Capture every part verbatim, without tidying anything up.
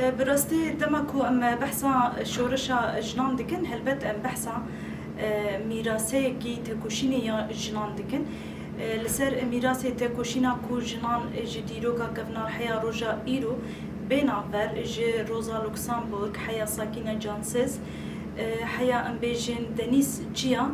E, bi rastî dema ku em behsa şoreşa jinan dikin, helbet em behsa, e, mîraseyekî tekoşînê ya jinan dikin. E, li ser mîrasê tekoşîna ku jinan ji dîroka kevnar heya roja îro bê navber, ji Rosa Luxemburg heya Sakîne Cansêz, e, heya em bêjin Denîz Çiya,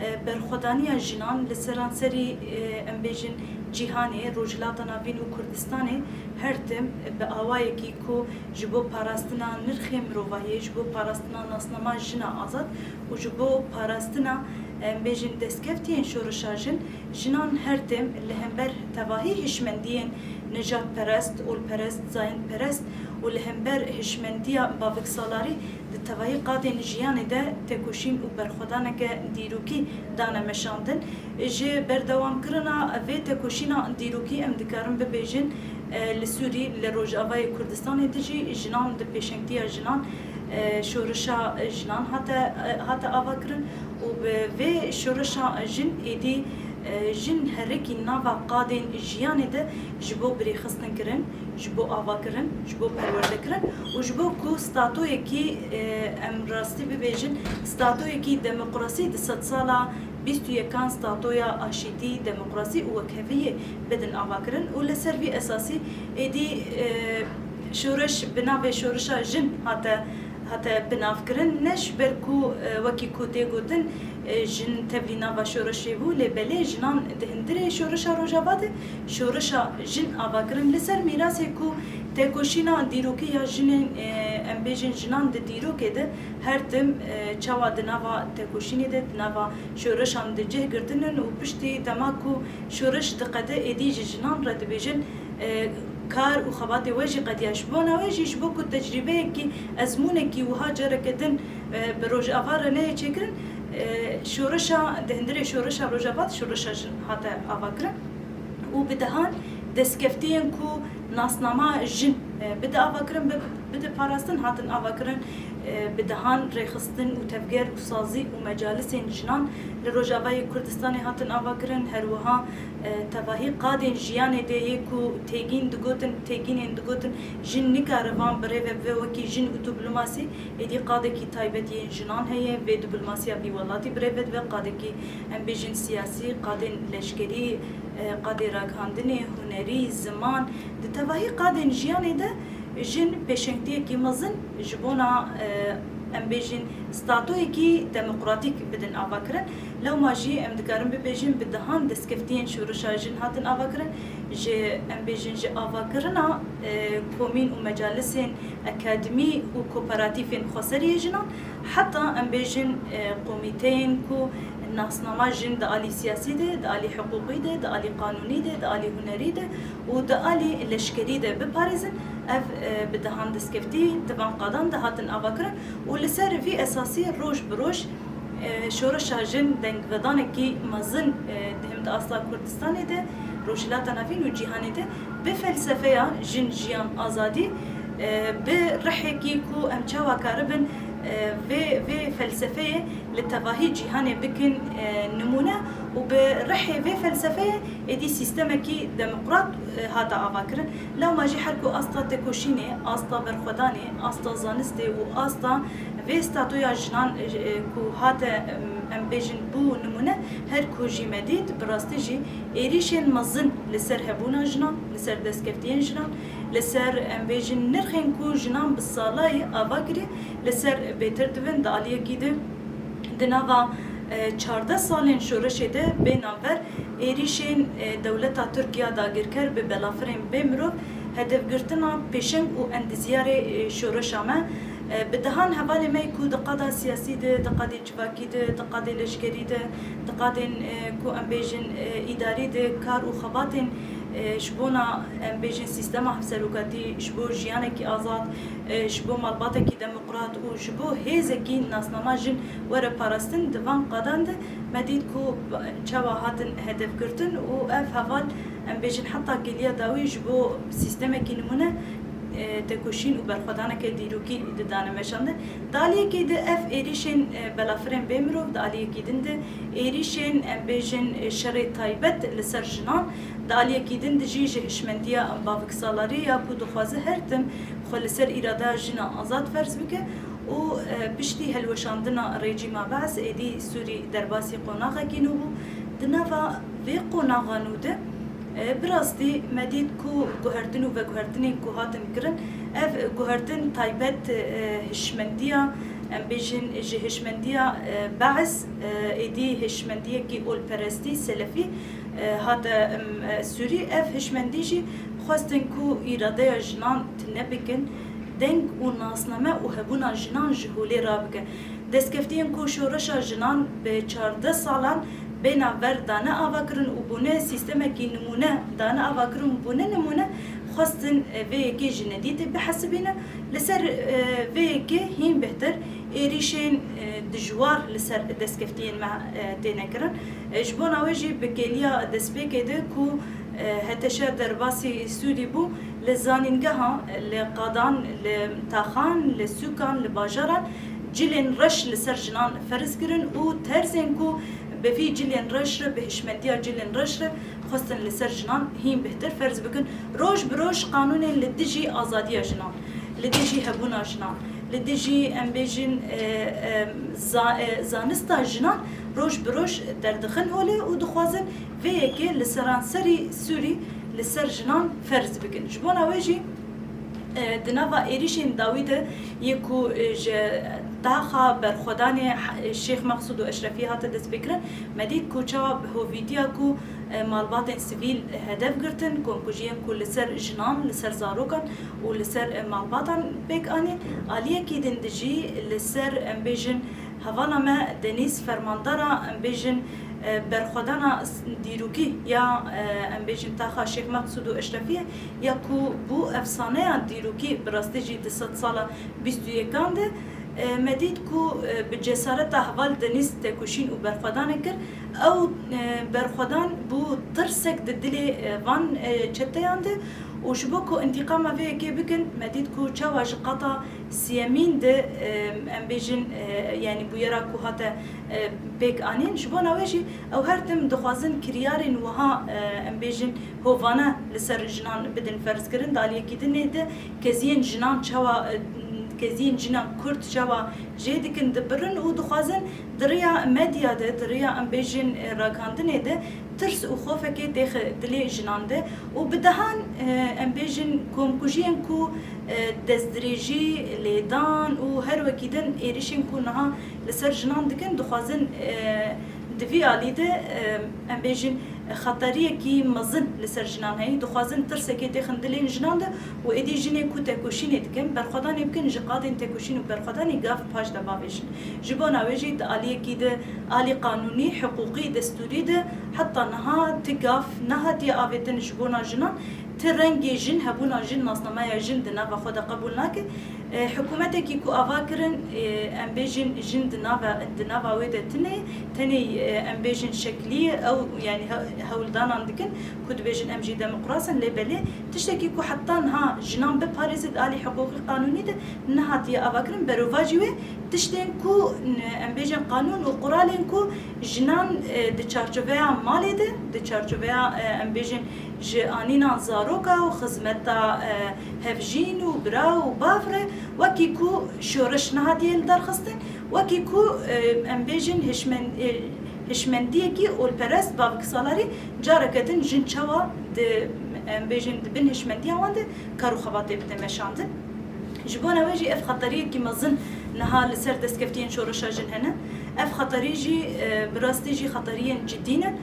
e, berxwedaniya jinan li seranserî, e, em bêjin cîhanê, Rojhilata Navîn û Kurdistanê her tim bi awayekî ku ji bo parastina nirxê mirovahiyê, ji bo parastina nasnama jina azad û ji bo parastina, em bêjin, destkeftiyên şoreşa jin, jinan her tim li hember tevahî hişmendiyên nejadperest, olperest, zayendperest û li hember hişmendiya baviksalarî di tevahî qadên jiyanê de tekoşîn û berxwedaneke dîrokî dane meşandin. Ji berdewamkirina vê tekoşîna dîrokî em dikarin bibêjin, e, li Sûrî, li Rojavayê Kurdistanê de jî jinan di pêşengtiya jinan, e, şoreşa jinan hate, e, hate avakirin û bi vê şoreşa jin êdî, e, jin herikî nava qadên jiyanê de ji bo birêxistin kirin, ji bo avakirin, ji bo perwerdekirin û ji bo ku statoyekî, e, em rastî bibêjin, statoyekî demokrasî di sedsala bîst û yekan statoya aşîtî, demokrasî û wekheviyê bidin avakirin û li ser vî esasî êdî, e, şoreş bi navê şoreşa jin hate, hate binavkirin. Ne ji ber ku, e, wekî ku tê gotin, e, jin tevlî nava şoreşê bû, lê belê jinan di hundirê şoreşa Rojava de şoreşa jin avakirin. Li ser mîrasê ku tekoşîna dîrokî ya jinên, e, em bêjin jinan di dîrokê de her tim, e, çawa di nava tekoşînê de, di nava şoreşan de cih girtinin û piştî dema ku şoreş diqede êdî ji jinan re dibêjin, e, kar û xebatê we jî qediya. Ji bona we jî, ji bo ku tecrîbeyekî, ezmûnekî wiha careke din, e, bi Rojava re neyê çêkirin, e, şoreşa, di hundirê şoreşa Rojava de şoreşa jin hate avakirin û bi dehan destkeftiyên ku nasnama jin, e, bide avakirin, bi-, bide parastin hatin avakirin, e, bi dehan rêxistin û tevger û sazî û mecalisên jinan li Rojavayê Kurdistanê hatin avakirin. Her wiha, e, tevahî qadên jiyanê de yê ku têgîn digotin, têgînên digotin, jin nikare van bi rê ve bibe wekî jin û diplomasî. Êdî qadekî taybet yên jinan heye, vê diplomasiya vî welatî bi rê ve dibe, qadekî, em bêjin, siyasî, qadên leşkerî, e, qadê ragihandinê, hunerî, ziman, di tevahî qadên jiyanê de jin pêşengtiyekî mezin ji bona, e, em bêjin, statoyekî demokratîk bidin avakirin. Lewma jî em dikarin bibêjin bi dehan destkeftiyên şoreşa jin hatin avakirin. Ji, em bêjin, ji avakirina, e, komîn û mecalisên akademî û kooperatîfên xweseriyê jinan, heta em bêjin, e, komîteyên ku nasnama jin di alî siyasî de, di alî hiqûqî de, di alî qanûnî de, di alî hunerî de û di alî leşkerî de biparêzin, ev, e, bi dehan destkeftî di van qadan de hatin avakirin û li ser vî esasî roj bi roj, e, şoreşa jin dengvedanekî mezin, e, dihim di asta Kurdistanê de, Rojhilata Navîn û cîhanê de bi felsefeya jin, jiyan, azadî, e, bi rihekî ku em çawa karibin, e, vê, vê felsefeyê li tevahî cîhanê bikin, e, nimûne û bi rihê vê felsefeyê êdî sîstemekî demokrat, e, hate avakirin. Lewma jî her ku asta tekoşînê, asta berxwedanê, asta zanistê û asta vê statuya jinan, e, ku hate, em, em bêjin, bû nimûne, her ku jî me dît, bi rastî jî êrîşên mezin li ser hebûna jinan, li ser destkeftiyên jinan, li ser, em bêjin, nirxên ku jinan bi salayî ava kirî, li ser bêtir dibin, di aliyekî din, di nava, e, çardeh salên şoreşê de bê navber êrîşên, e, dewleta Tirkiya dagirker bi belafirên bê mirov hedefgirtina pêşeng û endizyarê, e, şoreşa me, e, bi dehan hevalê me ku di qada siyasî de, di qadê civakî de, di qadê leşkerî de, di qadên, e, ku em bêjin, e, îdarî de kar û xebatên, e, ji bona, em bêjin, sîstema hevserokatî, ji bo jiyanekî azad, e, ji bo malbatekî demokrat û ji bo hêzekî nasnama jin were parastin, di van qadan de me dît ku çawa hatin hedefgirtin û ev heval, em bêjin, heta kêliya dawî ji bo sîstemekî nimûne, e, tekoşîn û berxwedaneke dîrokî didane meşandin. Di aliyekî di ev êrîşên, e, belafirên bê mirov, di aliyekî din de êrîşên, em bêjin, e, şerê taybet li ser jinan, di aliyekî din de jî ji hişmendiya baviksalarî ya ku dixwaze her tim xwe li ser îradeya jina azad ferz bike û, e, piştî helweşandina rejîma Bees êdî Sûrî derbasî qonaxekî nû bû. Di nava vê qonaxa nû de, e, bi rastî me dît ku guhertin û veguhertinên ku hatin kirin, ev guhertin taybet, e, hişmendiya, em bêjin ji hişmendiya, e, Bees, e, êdî hişmendiyekî olperestî, selefî, e, hate, em, e, Sûrî. Ev hişmendî jî xwestin ku îradeya jinan tune bikin, deng û nasname û hebûna jinan ji holê rabike. Destkeftiyên ku şoreşa jinan bi çardeh salan bêhna ver dane avakirin û bûne sîstemekî nimûne dane avakirin û bûne nimûne, xwestin, e, vê yekê ji nedîtê bihesibîne. Li ser, e, vê yekê hîn bêhtir êrîşên, e, dijwar li ser destkeftiyên me, e, têne kirin. E, ji bona wê jî bi kêliya destpêkê de ku, e, H T Ş derbasî Sûrî bû, li zanîngeha, li qadan, li taxan, li sûkan, li bajaran cilên reş li ser jinan ferz kirin û terzên ku bi vî cilên reş re, bi hişmendiya cilên reş re xwestin li ser jinan hîn bêhtir ferz bikin. Roj bi roj qanûnên li dijî azadiya jinan, li dijî hebûna jinan, li dijî, em bêjin, e, e, za-, e, zanista jinan roj bi roj derdixin holê û dixwazin vê yekê li seranserî Sûrî li ser jinan ferz bikin. Ji bona wê jî, e, di nava êrîşên dawî de yê ku, e, ji taxa berxwedanê H-, Şêx Meqsûd û Eşrefî hate destpêkirin, me dît ku çawa bi hovîtiya ku, e, malbatên sivîl hedef girtin, komkujiyên ku li ser jinan, li ser zarokan û li ser, e, malbatan pêk anîn, aliyekî din de jî li ser, em bêjin, hevala me Denîz, fermandara, em bêjin, e, berxwedana s-, dîrokî ya, e, em bêjin, taxa Şêx Meqsûd û Eşrefiyê ya ku bû efsaneya dîrokî, bi rastî jî di sedsala bîst û yekan de, e, me dît ku, e, bi cesareta heval Denîz tekoşîn û berxwedanek kir. Ew, e, berxwedan bû tirsek di dilê, e, van, e, çeteyan de û ji bo ku întîqama vê yekê bikin, me dît ku çawa ji qata siyemîn de, e, em bêjin, e, yanî bûyera ku hate, e, pêk anîn. Ji bona wê jî ew her tim dixwazin kiryarên wiha, e, em bêjin, hovane li ser jinan bidin ferzkirin. Di aliyekî dinê de keziyên jinan çawa, e, keziyên jinan Kurd çawa jê dikin, dibirin û dixwazin di riya medya de, di riya, em bêjin, e, ragihandinê de tirs û xofekê têxe dilê jinan de û bi dehan, e, em bêjin, komkujiyên ku, e, destdirêjî, lêdan û her wekî din êrişên ku niha li ser jinan dikin, dixwazin, e, di vî alî de, e, em bêjin, xeteriyekî mezin li ser jinan heye. Dixwazin tirsekê têxin dilên jinan de û êdî jinên ku tekoşînê dikin, berxwedanê bikin, ji qadên tekoşîn û berxwedanê gav paş de bavêjin. Ji bona wê jî di aliyekî de, alî qanûnî, hiqûqî, destûrî de heta niha ti gav nehatiye avêtin ji bona jinan, ti rengê jin, hebûna jin, nasnameya jin di nava xwe de qebûl nake. E, hikûmetekî ku ava kirin, e, em bêjin, jin di nava, di nava wê de tune, tenê, e, em bêjin, şeklî ye, ew, yanî he-, hewldanan dikin ku dibêjin, em jî demokras in, lê belê tiştekî ku heta niha jinan biparêze di alî hiqûqî qanûnî de nehatiye avakirin, berovajî wê tiştên ku, n-, em bêjin, qanûn û quralên ku jinan, e, di çarçoveya malê de, di çarçoveya, e, em bêjin, ji anîna zaroka û xizmeta, e, hevjîn û bira û bav re, wekî ku şoreş nehatiye lidarxistin, wekî ku, e, em bêjin hişmen-, e, hişmendiyekî olperest, baviksalarî, careke din jin çawa di, em bêjin, di bin hişmendiya wan de kar û xebatê bide meşandin. Ji bona wê jî ev xeteriyekî mezin niha li ser destkeftiyên şoreşa jin hene. Ev xeterî jî, e, bi rastî jî xeteriyên cidî ne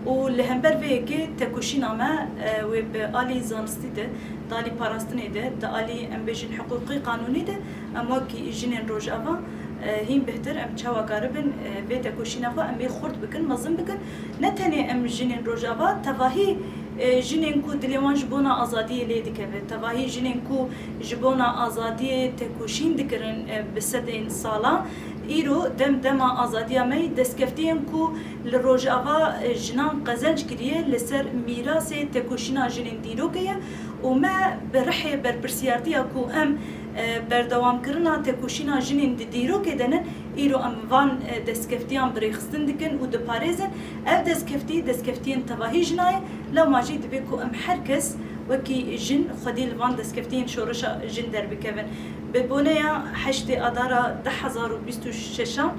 û li hember vê yekê tekoşîna me, e, wê bi alî zanistî de, di alî parastinê de, di alî, em bêjin, hiqûqî qanûnî de, em wekî jinên Rojava, e, hîn bêhtir em çawa karibin, e, vê tekoşîna xwe em ê xurt bikin, mezin bikin. Ne tenê em jinên Rojava, tevahî, e, jinên ku dilê wan ji bona azadiyê lê dikeve, tevahî jinên ku ji bona azadiyê tekoşîn dikirin, e, bi sedên salan, îro dem dema azadiya me yî, destkeftiyên ku li Rojava, e, jinan qezenc kiriye, li ser mîrasê tekoşîna jinên dîrokê ye û me bi rihê berpirsiyartiya ku em, e, berdewamkirina tekoşîna jinên di dîrokê de ne, îro em van, e, destkeftiyan bi rêxistin dikin û diparêzin. Ev destkeftî, destkeftiyên tevahî jina ye, lewma jî divê ku em her kes Wekî jin xwedî li van destkeftiyên şoreşa jin derbikevin. Bi boneya heştê Adara du hezar û bîst û şeşan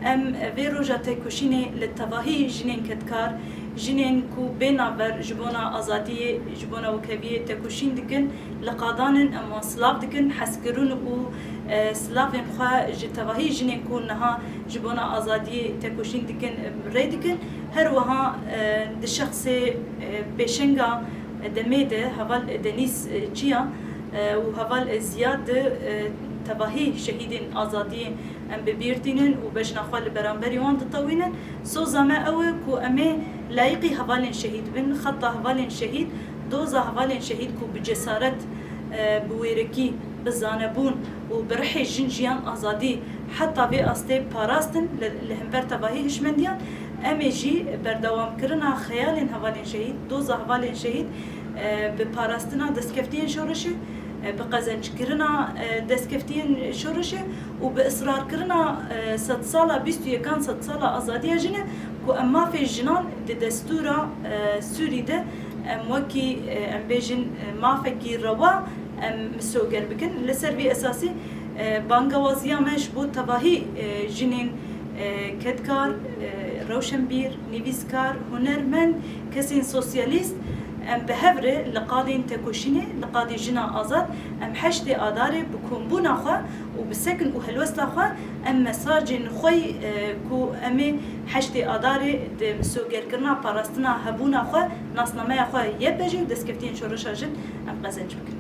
em vê roja tekoşînê li tevahî jinên kedkar, jinên ku bê navber ji bona azadiyê, ji bona wekheviyê tekoşîn dikin, li qadan in, em wan silav dikin, hezkirin û, e, silavên xwe ji tevahî jinên ku niha ji bona azadiyê tekoşîn dikin, e, rê dikin. Her wiha, e, di şexsê, e, pêşenga demê de heval Denîz, e, Çiya, e, û heval Ziyad di, e, tevahî şehîdên azadiyê em bi bîr tînin û bejna xwe li beramberî wan ditewînin. Soza me ew e ku em ê layiqî hevalên şehîd bin, xeta hevalên şehîd, doza hevalên şehîd ku bi cesaret, e, bi wêrekî, bi zanebûn û bi rihê jin, jiyan, azadî heta vê astê parastin li, li hember tevahî hişmendiyan. Em ê jî berdewamkirina xeyalên hevalên şehîd, doza hevalên şehîd, e, bi parastina destkeftiyên şoreşê, e, bi qezenckirina, e, destkeftiyên şoreşê û bi israrkirina, e, sedsala, bîst û yekan sedsala azadiya jin e ku em mafê jinan di destûra, e, Sûrî de em wekî, e, em bêjin, e, mafekî rewa em misoger bikin. Li ser vî esasî, e, bangewaziya me ji bo tevahî, e, jinên, e, kedkar, e, rewşenbîr, nivîskar, hunermend, kesên sosyalîst, em bi hev re li qadên tekoşînê, li qadê jina azad, em heştê Adarê bi kombûna xwe û bi sekin û helwesta xwe em mesajên xwe, e, ku em ê heştê Adarê di misogerkirina parastina hebûna xwe, nasnameya xwe Y P J û destkeftiyên şoreşa jin em qezenc bikin.